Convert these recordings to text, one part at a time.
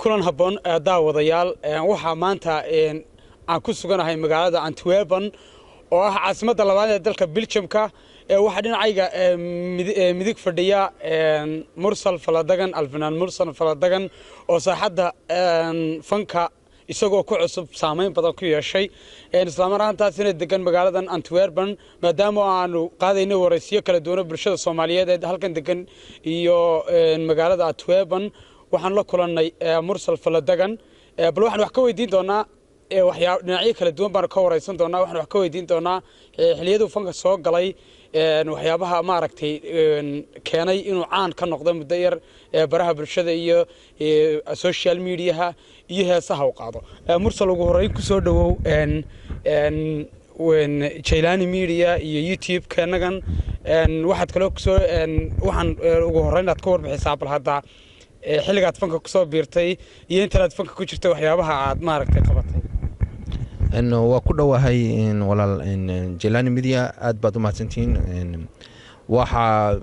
Kulan habboon, daawadayaal. Waxaa maanta aan ku suganahay magaalada Antwerpen oo ah caasimadda labaad ee dalka Belgiumka. Waxaa dhinacayga midig fadhiya Mursal Faladagan, alfanaan Mursal Faladagan, oo saaxadda fanka isagoo ku cusub saameyn badan ku yeeshay, islamar ahaantaasina degan magaaladan Antwerpen. Maadaama aanu qaadayno waraysiyo kala duwan bulshada Soomaaliyeed ee halkan degan iyo magaalada Antwerpen, waxaan la kulannay Mursal Faladagan. Bal waxaan wax ka weydiin doonaa waxyaa dhinacyo kala duwan baanu ka waraysan doonaa. Waxaan wax ka weydiin doonaa xilliyaduu fanka soo galay, waxyaabaha maaragtay keenay inuu caan ka noqdo muddo yar baraha bulshada iyo social mediaha iyo heesaha u qaado. Mursal, ugu horreyn ku soo dhowow Jailani Media iyo YouTube-keenagan. Waxaad kaloo kusoo waxaan ugu horreyn aad ka warbixisaa bal hadda xilligaad fanka kusoo biirtay iyo intaad fanka ku jirtay, waxyaabaha aad maaragtay qabatay. Waa ku dhowahay, walaal. Jelani Media, aad baad u mahadsantihiin. Waxaa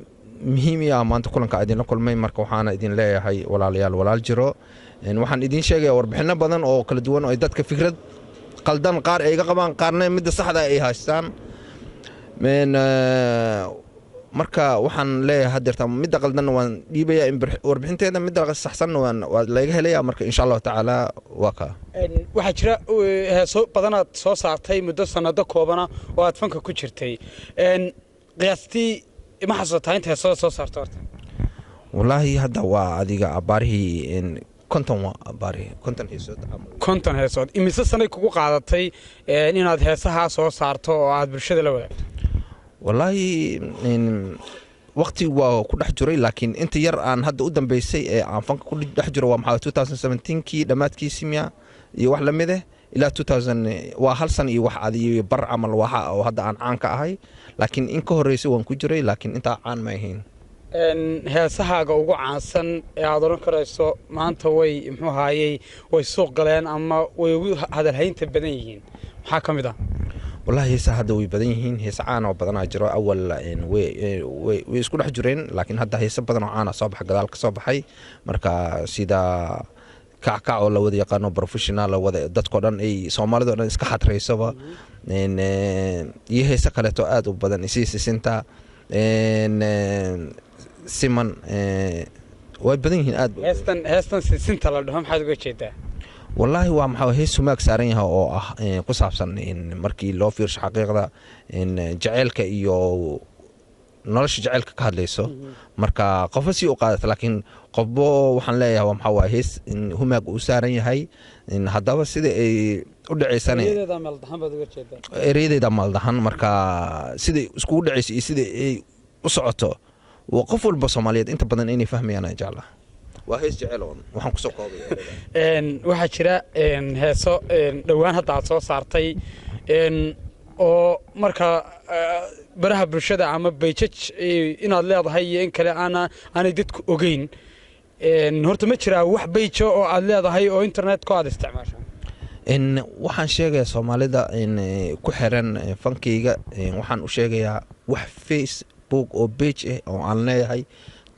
muhiim i ah maanta kulanka idinla kulmay. Marka waxaana idin leeyahay, walaalayaal, walaal jiro. Waxaan idiin sheegaya warbixino badan oo kala duwan oo ay dadka fikrad qaldan qaar ay iga qabaan, qaarna midda saxda ay haystaan. Marka waxaan leeyahay hadeerta midda qaldanna waan dhiibaya warbixinteeda, midda saxsanna waa laga helaya. Marka insha Allahu tacaala waa kaa. Waxaa jira heeso badanaad soo saartay muddo sanado koobana oo aad fanka ku jirtay. Qiyaastii ma xasuusataa inta heesada soo saarta horta? Wallaahi hadda waa adiga abaarihii 50, waa abaarihii 50 heesood. 50 heesood. Imise sanay kugu qaadatay inaad heesahaa soo saarto oo aad bulshada la wadaagto? Wallaahi waqti waa ku dhex jiray, laakiin inta yar aan hadda u dambeysay ee aan fanka ku dhex jiro waa maxaa 2017kii dhammaadkiisii miya iyo wax lamid eh ilaa 2000, waa hal san iyo wax adiyo bar camal waxa oo hadda aan caan ka ahay. Laakiin in ka horreysay waan ku jiray, laakiin intaa caan ma ahayn. Heesahaaga ugu caansan ee aad odhan karayso maanta way muxuu ahaayey way suuq galeen ama way ugu hadalhaynta badan yihiin, maxaa ka mid ah? Wallahi heesaha hadda way badan yihiin. Heese caan oo badanaa jiro. Awal way isku dhex jireen, laakiin hadda heese badan oo caana soo baxa, gadaal ka soo baxay. Marka sida Kackac oo la wada yaqaano, professional la wada dadkoo dhan ay Soomaalida o dhan iska xadraysaba, iyo heese kaleeto aad u badan, sida Sisinta, Siman, way badan yihiin aad. Heestan Sisinta la dhaho maxaad uga jeedaa? Wallaahi waa maxaa hees humaag saaran yahay oo ah ku saabsan markii loo fiirsho xaqiiqda jaceylka iyo nolosha jaceylka ka hadlayso. Marka qofba si u qaadata, laakiin qofbo waxaan leeyahay waa maxaa waa hees humaag uu saaran yahay. Haddaba sida ay u dhaceysana ereyadeeda maaldahan, marka siday iskugu dhaceyso iyo sida ay u socoto waa qof walba Soomaaliyeed inta badan inay fahmayaan aan jeclaha. Waa hees jecel oon waxaan kusoo koobay. Waxaa jira heeso dhowaan hadda aad soo saartay oo marka baraha bulshada ama pages inaad leedahay iyo in kale aanay dadku ogeyn. Horta ma jiraa wax page oo aad leedahay oo internetka aad isticmaasho? Waxaan sheegayaa Soomaalida ku xiran fankeyga, waxaan u sheegayaa wax Facebook oo page ah oo aan leeyahay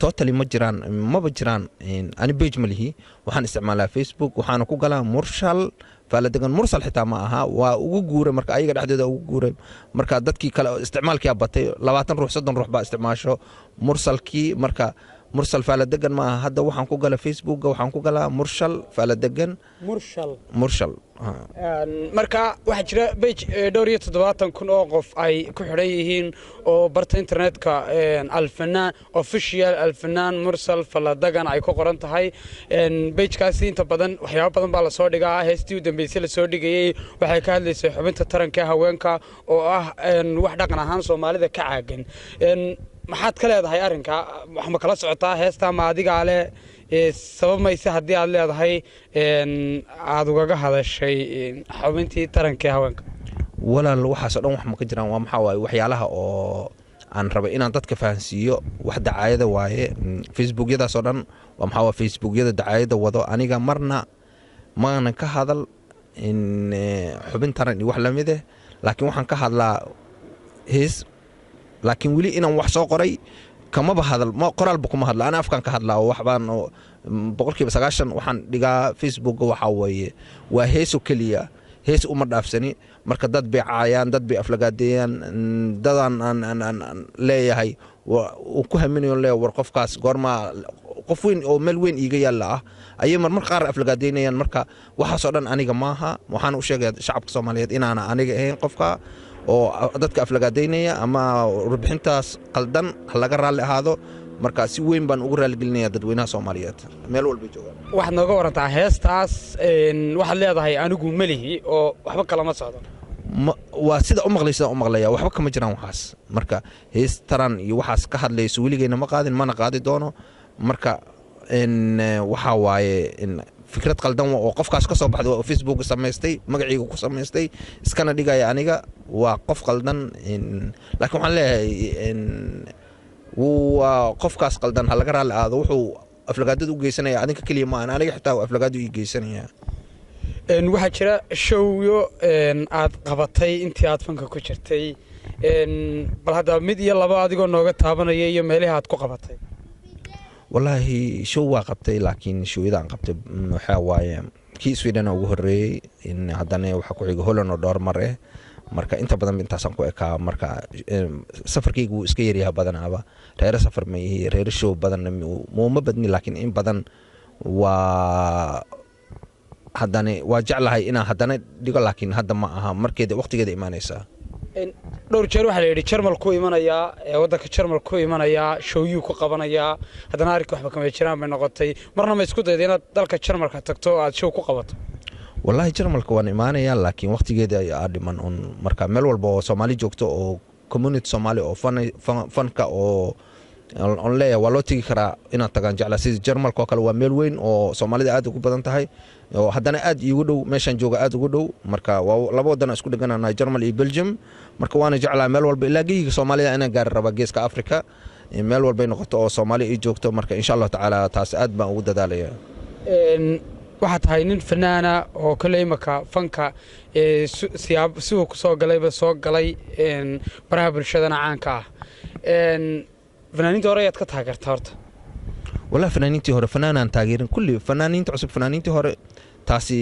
totally ma jiraan, maba jiraan. Ani page ma lihi. Waxaan isticmaalaa Facebook, waxaana ku galaa Murshal Faaladegan. Mursal xitaa ma aha, waa ugu guuray. Marka ayaga dhexdooda ugu guuray. Marka dadkii kale isticmaalkii batay, 20 ruux, 30 ruux baa isticmaasho Mursalkii. Marka Mursal Faaladegan ma aha hadda. Waxaan ku gala Facebooka, waxaan ku galaa Murshal Faaladegan. Murshal. Murshal. Marka waxaa jira page dhowr iyo toddobaatan kun oo qof ay ku xidhan yihiin oo barta internetka Alfanaan Official, Alfanaan Mursal Faladagan ay ku qoran tahay. Pagekaasi inta badan waxyaabo badan baa lasoo dhigaa. Heestii u dambeysay lasoo dhigayey waxay ka hadlaysay xubinta taranka haweenka oo ah wax dhaqan ahaan Soomaalida ka caagan. Maxaad ka leedahay arrinka? Wax ma kala socotaa heesta ma adigaa leh? Sabab mayse haddii aad leedahay aada ugaga hadashay xubintii tarankii haweenka? Walaal, waxaasoo dhan wax ma ka jiraan. Waa maxaa waaye waxyaalaha oo aan rabay inaan dadka fahansiiyo, wax dacaayada waaye. Facebookyadaasoo dhan waa maxaa waa Facebookyada dacaayada wado. Aniga marna maanan ka hadal xubin taran iyo wax lamid eh, laakiin waxaan ka hadlaa hees. Laakiin weli inaan wax soo qoray kamaba hadal, qoraalba kuma hadla. Ana afkaan ka hadlaa oo waxbaan 90% waxaan dhigaa Facebooka waxaa weeye waa heeso keliya, hees uma dhaafsani. Marka dad bay caayaan, dad bay aflagaadeeyaan, dadaan aan leeyahay uu ku haminayo, leeyahay war qofkaas goormaa qof weyn oo meel weyn iiga yaalla ah ayay marmar qaar aflagaadeynayaan. Marka waxaasoo dhan aniga maaha. Waxaan u sheegaya shacabka Soomaaliyeed inaana aniga ahayn qofka oo dadka aflagaadeynaya ama warbixintaas qaldan ha laga raalli ahaado. Marka si weyn baan ugu raaligelinaya dadweynaha Soomaaliyeed meel walbay joogaan. Waxaad nooga warantaa heestaas, waxaad leedahay anigu melihi oo waxba kalama socdo. Waa sida u maqlay, sida u maqlaya, waxba kama jiraan waxaas. Marka hees taran iyo waxaas ka hadlayso weligeyna ma qaadin, mana qaadi doono. Marka waxaa waaye fikrad qaldan oo qofkaas ka soo baxday oo Facebook samaystay, magaciiga ku samaystay, iskana dhigaya aniga. Waa qof qaldan, laakiin waxaan leeyahay waa qofkaas qaldan ha laga raalli aado. Wuxuu aflagaadada u geysanaya adinka keliya ma ahan, aniga xitaa aflagaadu ii geysanaya. Waxaa jira showyo aad qabatay intii aad fanka ku jirtay. Bal hadda mid iyo laba adigoo nooga taabanaya iyo meelihii aad ku qabatay. Wallaahi show waa qabtay, laakiin showyada aan qabtay waxaa waaye kii Sweden ugu horeeyey, haddana waxaa ku xiga Holland oo dhowr mar eh. Marka inta badan intaasaan ku ekaa. Marka safarkayga wuu iska yaryaha badanaaba, reere safar ma ihi, reere show badanna muuma badni, laakiin in badan waa haddana waa jeclahay inaan haddana dhigo, laakiin hadda ma aha markeeda, waqtigeeda imaanaysaa. Dhowr jeer waxaa la yidhi Jarmal ku imanayaa, waddanka Jarmal ku imanayaa, showyuu ku qabanayaa, haddana arrinka waxba kama jiraan bay noqotay. Marna ma isku dayda inaad dalka Jarmalka tagto oo aad show ku qabato? Wallaahi Jarmalka waan imaanayaa, laakiin waqtigeeda ayaa dhiman un. Marka meel walba oo Soomaali joogto oo community Soomaali oo fanka oo on leeyahay waa loo tegi karaa inaan tagaan jeclaa. Sida Jarmalka oo kale waa meel weyn oo Soomaalida aad ugu badan tahay oo haddana aad iigu dhow, meeshaan jooga aad ugu dhow. Marka waa laba wadan isku dhegananahay, Jarmal iyo Belgium. Marka waana jeclaa meel walba ilaa geyiga Soomaalida inaan gaari rabaa, geeska Africa meel walbay noqoto oo Soomaali ii joogto. Marka insha Allahu tacaala taas aad baan ugu dadaalaya. Waxaa tahay nin fanaana oo kale imaka fanka siuu ku soo galayba soo galay, baraha bulshadana caanka ah. Fanaaniinta hore ayaad ka taageerta horta? Wallahi fanaaniintii hore fanaanaan taageerin kulli, fanaaniinta cusub, fanaaniintii hore, taasi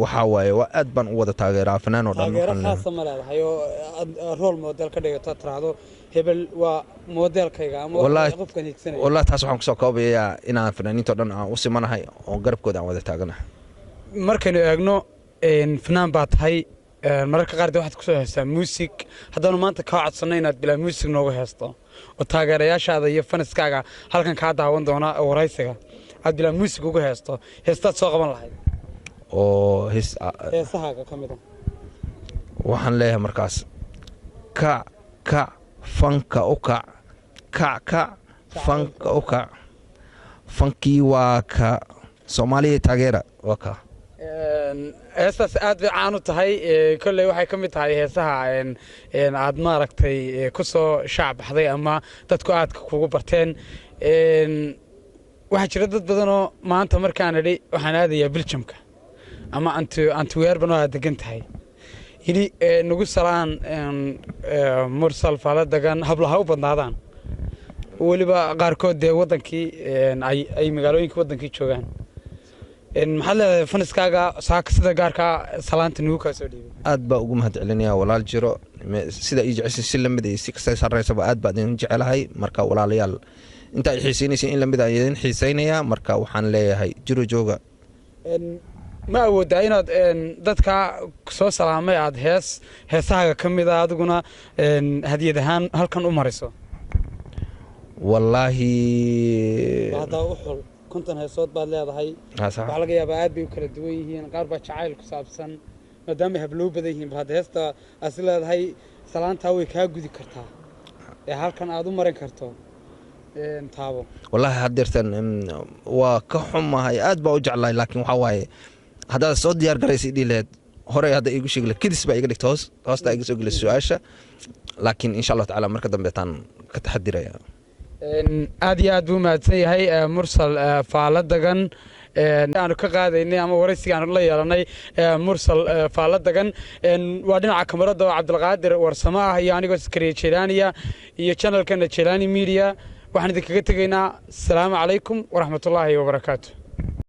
waxaa waaye waa aad baan u wada taageeraa fanaan oo dhan. Taageero khaasa ma leedahay oo aad role model ka dhigato, tiraahdo hebel waa modelkayga ama qofkan higsanaya? Wallahi taas waxaan kusoo koobayaa inaan fanaaniinta o dhan aan u simanahay oo garabkooda aan wada taaganahay. Markaynu eegno, fanaan baa tahay, mararka qaar dee waxaad kusoo heestaa muusig. Haddaanu maanta kaa codsanno inaad bilaa muusig noogu heesto oo taageerayaashaada iyo faniskaaga halkan kaa daawan doona waraysiga aad bilaa muusig ugu heesto, heestaad soo qaban lahayd? Oo hees heesahaaga ka mid ah. Waxaan leeyahay markaas: kac kac fanka u kac, kac kac fanka u kac, fankii waa ka Soomaaliya, taageera waa ka. Heestaas aad bay caan u tahay. Kolley waxay ka mid tahay heesaha aad maaragtay ku soo shaac baxday ama dadku aadka kugu barteen. Waxaa jira dad badanoo maanta markaan idhi waxaan aadayaa Biljamka ama Antwerpen oo aad degan tahay yidhi nagu salaan Mursal Faala Dagan, hablaha u badnaadaan, weliba qaarkood dee waddankii ay magaalooyinka waddankii joogaan. Maxaad leedahay faniskaaga saaka sida gaarkaa salaanta nugu kaa soo dhiibay? Aad baa ugu mahad celinaya walaal jiro. Sida ii jeceshay si lamid iyo si kasta sarreysaba aad baa idin jecelahay. Marka walaalayaal, inta ay xiiseynaysa in lamid aan idin xiiseynayaa. Marka waxaan leeyahay jiro jooga. Ma awoodaa inaad dadka soo salaamay aad hees heesahaaga ka mid a adiguna hadiyad ahaan halkan u mariso? Wallaahi haddaa u xul, 50 heesood baad leedahay. Waxaa laga yaabaa aad bay u kala duwan yihiin, qaar baa jacayl ku saabsan, maadaama habloo badan yihiin. Bal hadda heesta aad leedahay salaantaa way kaa gudi kartaa ee halkan aad u marin karto taabo. Wallaahi haddeertan waa ka xumahay, aad baa u jeclahay, laakiin waxaa waaye haddaad soo diyaar garaysa dhihi lahayd horey hadda iigu sheegi lahayd, kedis baa iga dhigta, hoos hoostaa iga soo gelisay su-aasha. Laakiin insha Allahu tacaala marka dambe taan ka taxadiraya. Aad iyo aad buu mahadsan yahay Mursal Faala Dagan aanu ka qaadaynay ama waraysiga aanu la yeelanay Mursal Faala Dagan. Waa dhinaca kamarada oo Cabdilqaadir Warsamo ah iyo anigoo Sakariya Jelaaniya iyo channelkana Jelani Media. Waxaan idinkaga tegaynaa asalaamu calaykum waraxmatullaahi wabarakaatu.